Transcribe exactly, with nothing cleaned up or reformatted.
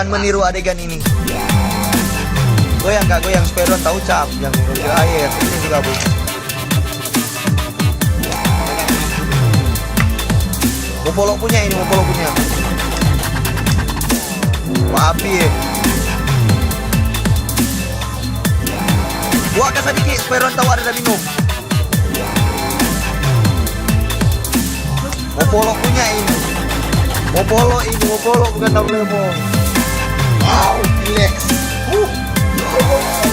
Meniru adegan ini. Goyang, Kak, goyang supaya dong tahu cap yang mengambil air. Ini juga, Bu. Mopolo punya ini, Mopolo punya. Wah, api, eh. Buat ke sadiki supaya dong tahu ada minum. Mopolo punya ini. Mopolo ini, Mopolo, bukan Tablemo. Wow, relax. Uh.